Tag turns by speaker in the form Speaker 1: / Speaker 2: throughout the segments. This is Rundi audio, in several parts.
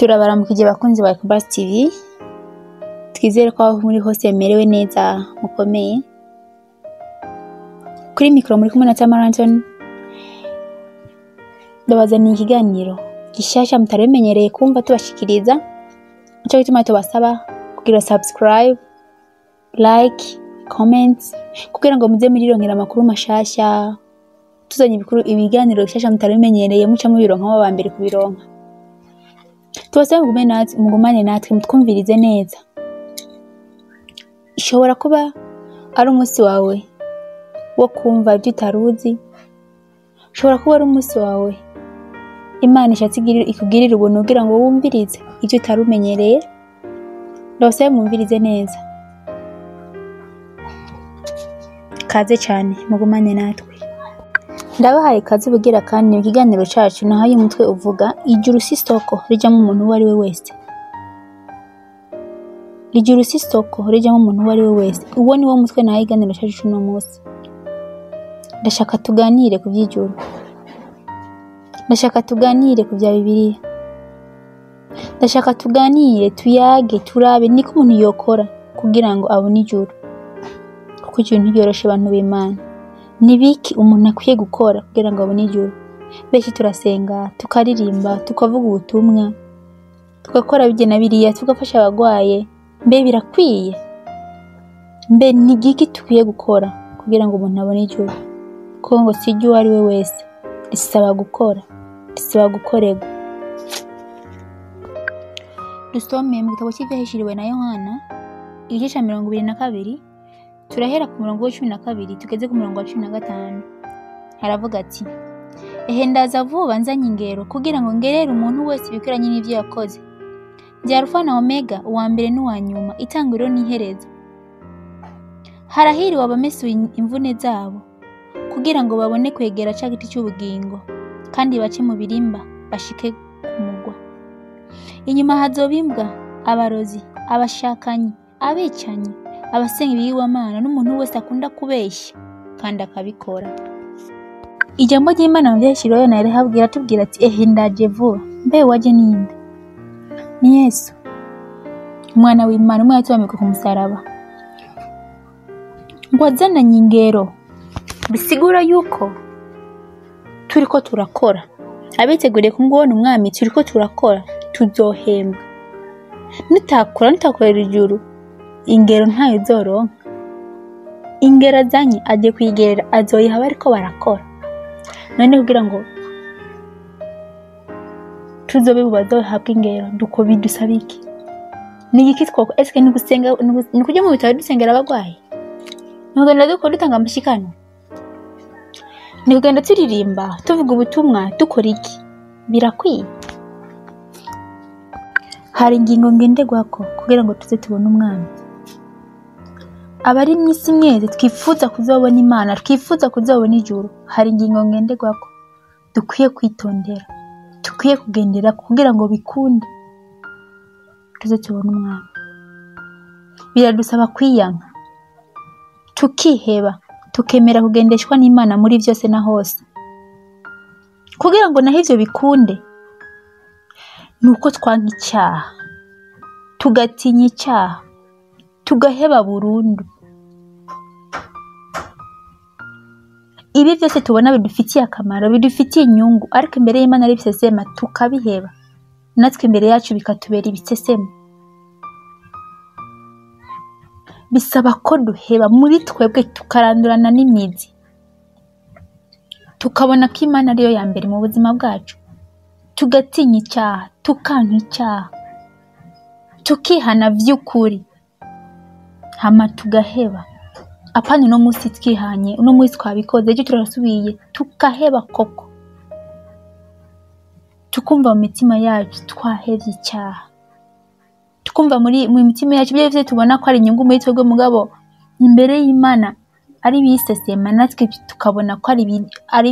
Speaker 1: Turabaramukije bakunzi ba Ecobus TV, twizere ko aho muri hose merewe neza mukomeye. Kuri mikoro muri kumwe na Tamara Anthony, ndabazaniye ikiganiro gishasha mutari mumenyereye kumva tubashikiriza, nico gituma tubasaba kugira subscribe, like, comment kugira ngo muze murironkera amakuru mashasha, tuzanye ibiganiro bishasha mutari mumenyereye muca mubironka muba aba mbere kubironka. Tubasaba mugumane natwe mutwumvirize neza. Ishobora kuba ari umunsi wawe wo kumva ibyo utaruzi, ushobora kuba ari umunsi wawe Imana ishatse ikugirira ubuntu kugira ngo wumvirize ibyo utari umenyereye. Ndabasaba mwumvirize neza. Kaze cyane mugumane natwe. Ndabahaye ikaze bugira kandi mu kiganiro cacu nahaye umutwe uvuga ijuru si isoko rijamwo umuntu uwo ari we wese. Ijuru si isoko rijamwo umuntu uwo ari we wese. Uwo ni wo mutwe nahaye ikiganiro cacu c'uno munsi. Ndashaka tuganire ku vy'ijuru. Ndashaka tuganire ku vya Bibiliya. Ndashaka tuganire, tuyage, turabe niko umuntu yokora kugira ngo abone ijuru. Kuko ijuru ntiryoroshe abantu b'Imana. Nibiki umuntu akwiye gukora kugira ngo abone ijuru? Benshi turasenga, tukaririmba, tukavuga ubutumwa, tugakora bijye na biriya, tugafasha abagwaye. Mbe birakwiye? Mbe ni igiki tukwiye gukora kugira ngo umuntu abone ijuru? Kuko ngo si iry'uwo ari we wese, risaba gukora, risaba gukorerwa. Dusome mu gitabo cy'ivyahishuriwe na Yohana igice ca 22, turahera ku murongo wa 12 tugeze ku murongo wa 15. Haravuga ati: Ehe ndaza vuba nzanye ingero kugira ngo ngerere umuntu wese ibikwiranye n'ivyo yakoze. Ndi Alufa na Omega, uwa mbere n'uwa nyuma, itanguriro n'iherezo. Harahiriwe abamesuye imvune zabo kugira ngo babone kwegera ca giti c'ubugingo, kandi bace mu birimba bashike ku mugwa. Inyuma hazoba imbwa, abarozi, abashakanyi, abicanyi, abasenga ibigirwamana n'umuntu wese akunda kubeshya kandi akabikora. Ijambo ry'Imana mu vyahishuriwe Yohana rihabwira atubwira ati: Ehe ndaje vuba. Mbe waje ninde? Ni Yesu, umwana w'Imana, umwe yatubambika ku musaraba. Ngo azananye ingero, bisigura yuko turiko turakora. Abiteguriye kumubona umwami, turiko turakora, tuzohembwa. Nutakora, nutakorera ijuru, ingero ntayo uzoronka. Ingero azanye agiye kuyigerera, azoyiha abariko barakora. None kugira ngo tuzobe mu bazohabwa ingero, duko bidusaba iki? Ni igiki twokora? Eske ni gusenga, ni kuja mu bitaro dusengera abagwayi? Ni kugenda dukora dutanga amashikano? Ni kugenda turirimba, tuvuga ubutumwa, dukora iki? Birakwiye? Hari ingingo ngenderwako kugira ngo tuze tubone umwami. Abari mw'isi mwese twifuza kuzobona Imana, twifuza kuzobona ijuru, hari ingingo ngenderwako dukwiye kwitondera, dukwiye kugendera kugira ngo bikunde tuze tubone umwami. Biradusaba kwiyanka, tukiheba, tukemera kugendeshwa n'Imana muri vyose na hose, kugira ngo naho ivyo bikunde nuko twanka icyaha, tugatinya icyaha, tugaheba burundu. Ibi vyose tubona bidufitiye akamaro, bidufitiye inyungu, ariko imbere y'Imana ari ibisesema, tukabiheba. Natwe imbere yacu bikatubera ibisesema. Bisaba ko duheba muri twebwe, tukarandurana n'imizi, tukabona ko Imana ariyo ya mbere mu buzima bwacu, tugatinya icyaha, tukanka icyaha, tukihana vy'ukuri, hama tugaheba. Apana uno munsi twihanye, uno munsi twabikoze, ejo turasubiye, tukaheba koko. Tukumva mu mitima yacu twahevye icyaha, tukumva mu mitima yacu ibyo vyose tubona ko ari inyungu muri twebwe, mugabo imbere y'Imana ari bisesema, natwe tukabona ko ari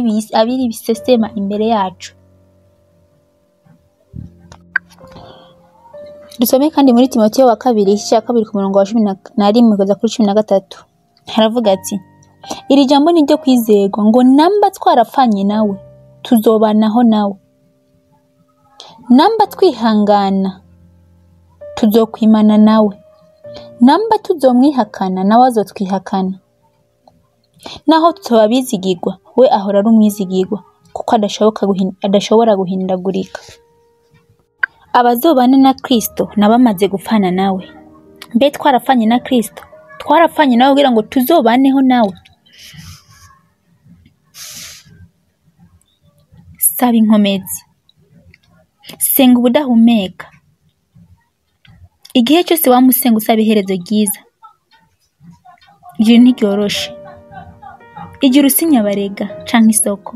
Speaker 1: bisesema imbere yacu. Dusome kandi muri Timoteyo wa kabiri igice ca 2 ku murongo wa 11 kugeza kuri 13. Haravuga ati: Iri jambo ni ryo kwizerwa, ngo namba twarapfanye nawe tuzobanaho nawe. Namba twihangana tuzokwimana nawe, namba tuzomwihakana nawe azotwihakana. Naho tutoba abizigirwa, we ahora ari umwizigirwa, kuko adashobora guhindagurika. Abazobana na Kristo nabamaze gupfana nawe. Mbe twarapfanye na Kristo? Twarapfanye nawe kugira ngo tuzobaneho nawe. Saba inkomezi, senga ubudahumeka. Igihe cyose wamusenga usaba iherezo ryiza. Ijuru ntiryoroshe. Igihe usinya barega canke isoko,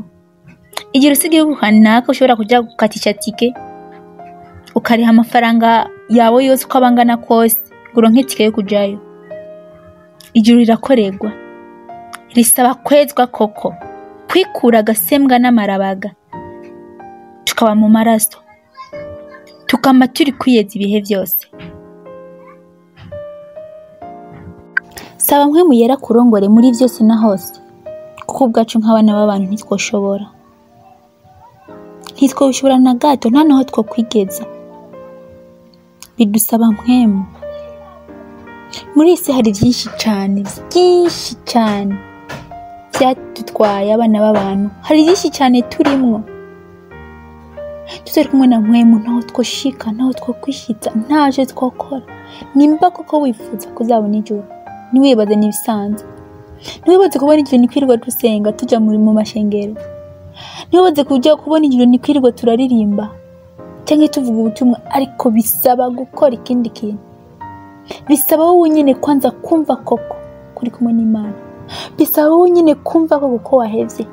Speaker 1: igihe usiga igihugu kanaka ushobora kuja gukatisha tike ukariha amafaranga yawe yose uko aba angana kose ngo uronke itike yo kujayo. Ijuru rirakorerwa, risaba kwezwa koko, kwikura agasembwa n'amarabaga, tukaba mu maraso, tukama turi kwiyeza ibihe vyose. Saba Mpwemu Yera kurongore muri vyose na hose, kuko ubwacu nk'abana b'abantu ntitwoshobora, ntitwoshobora na gato, nta naho twokwigeza. Bidusaba Mpwemu. Muri isi hari vyinshi cane, vyinshi cane vyadutwaye abana b'abantu, hari vyinshi cane turimwo. Tutari kumwe na Mpwemu ntaho twoshika, ntaho twokwishitsa, ntaco twokora. Nimba koko wifuza kuzabona ijuru, ntiwibaze n'ibisanzwe. Ntiwibaze kubona ijuru ni kwirirwa dusenga tuja mu mashengero. Ntiwibaze kuja kubona ijuru ni kwirirwa turaririmba canke tuvuga ubutumwa, ariko bisaba gukora ikindi kintu. Bisaba wowe nyene kwanza kumva koko kuri kumwe n'Imana. Bisaba wowe nyene kumva koko ko wahevye.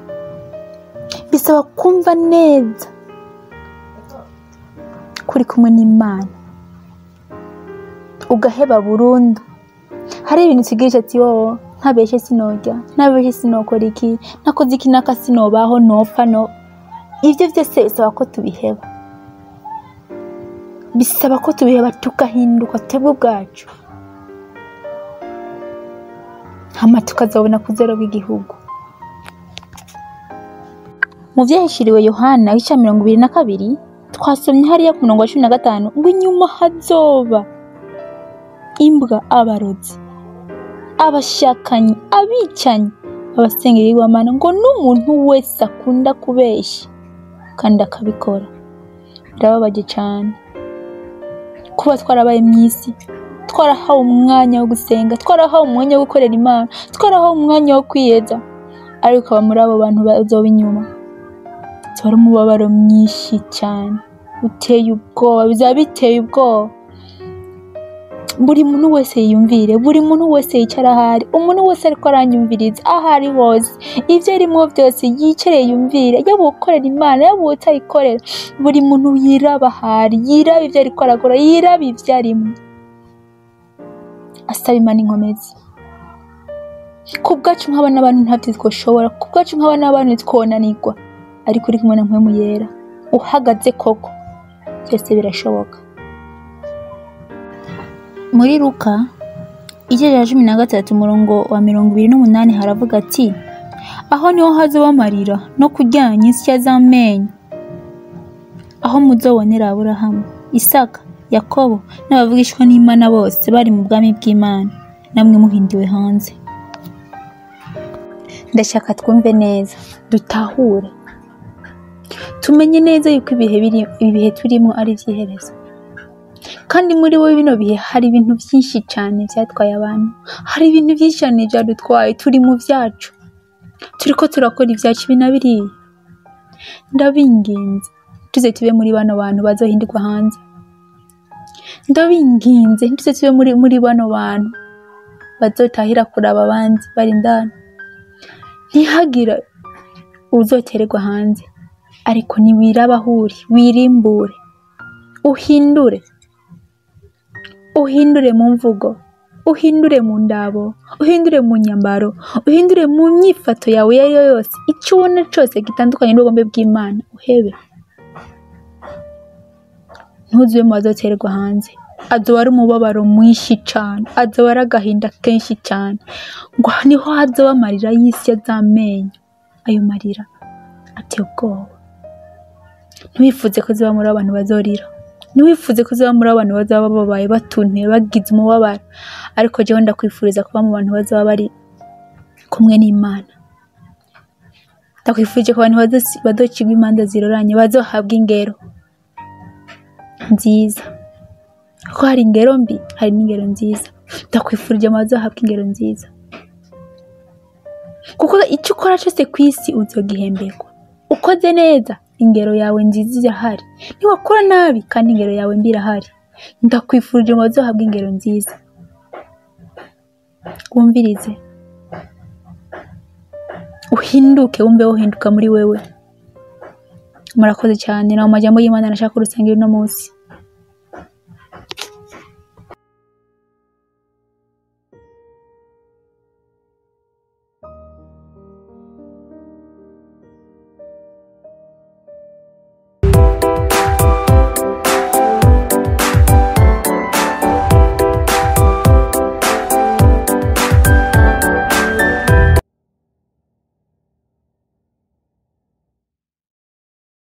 Speaker 1: Bisaba kumva neza kuri kumwe n'Imana, ugaheba burundu. Hari ibintu tugirisha ati wowe ntabeshe sinorya, ntabeshe sinokora iki, nakoze iki naka sinobaho, nopfa no. Ivyo vyose bisaba ko tubiheba. Bisaba ko tubiheba tugahinduka twebwe ubwacu, hama tukazabona kuzero bw'igihugu. Mu vyahishiriwe Yohana ica 22 twasomye hariya ku murongo wa 15 ngo inyuma hazoba imbwa, abarozi, abashakanyi, abicanyi, abasenga ibigirwamana, ngo n'umuntu wese akunda kubesha kandi akabikora. Birababaje cane kuba twarabaye mw'isi, twarahawe umwanya wo gusenga, twarahawe umwanya wo gukorera Imana, twarahawe umwanya wo kwiyeza, ariko aba muri abo bantu bazoba inyuma twari umubabaro mwinshi cyane uteye ubwoba, bizaba biteye ubwoba. Buri muntu wese yiyumvire, buri muntu wese yicara ahari, umuntu wese ariko aranyumviriza ahari hose, ivyo arimwo vyose yicare yiyumvire, yaba ukorera Imana, yaba utayikorera, buri muntu yiraba ahari, yiraba ivyo ariko arakora, yiraba ivyo arimwo, asaba Imana inkomezi. Ku bwacu nk'abana b'abantu ntavyo twoshobora, ku bwacu nk'abana b'abantu ntitwonanirwa, ariko uri kumwe na Mpwemu Yera uhagaze koko byose birashoboka. Muri Luka igice cya 13 umurongo wa 28 haravuga ati aho niho hazoba amarira no kuryanya insya z'amenyo, aho muzobonera Aburahamu, Isaka, Yakobo n'abavugishwa n'Imana bose bari mu bwami bw'Imana, namwe muhindiwe hanze. Ndashaka twumve neza, dutahure, tumenye neza yuko ibihe turimo ari ivy'iherezo. Kandi muri bo bino bihe hari ibintu byinshi cyane byatwaye abantu, hari ibintu byinshi cyane byadutwaye, turi mu vyacu, turiko turakora ibyacu ibi na biriya. Ndabinginze tuze tube muri bano bantu bazohindirwa hanze. Ndabinginze tuze tube muri bano bantu bazotahira kuraba abandi bari indani. Ntihagire uzotererwa hanze, ariko niwiraba aho uri, wirimbure, uhindure, uhindure mu mvugo, uhindure mu ndabo, uhindure mu nyambaro, uhindure mu myifato yawe iyo ariyo yose, icyo ubona cyose gitandukanye n'ubugombe bw'Imana uhebe. Ntuzube mu bazotererwa hanze. Azoba ari umubabaro mwinshi cane, azoba ari agahinda kenshi cane, ngo niho hazoba amarira y'isi y'amenyo. Ayo marira ateye ubwoba. Ntiwifuze ko ziba muri abantu bazorira, ntiwifuze ko ziba muri abantu bazaba bababaye, batuntuye, bagize umubabaro. Ariko jewe ndakwifuriza kuba mu bantu bazaba bari kumwe n'Imana. Ndakwifurije ku bantu bazocirwa imanza ziroranye, bazohabwa ingero nziza, kuko hari ingero mbi, hari n'ingero nziza. Ndakwifurije mu bazohabwa ingero nziza, kuko icyo ukora cyose ku isi uzogihemberwa. Ukoze neza, ingero yawe nziza irahari; niwakora nabi kandi, ingero yawe mbi irahari. Ndakwifurije mu bazohabwa ingero nziza. Wumvirize, uhinduke, wumve wohinduka muri wewe. Murakoze cyane. Nawe amajambo y'Imana nashaka urusangira uno munsi.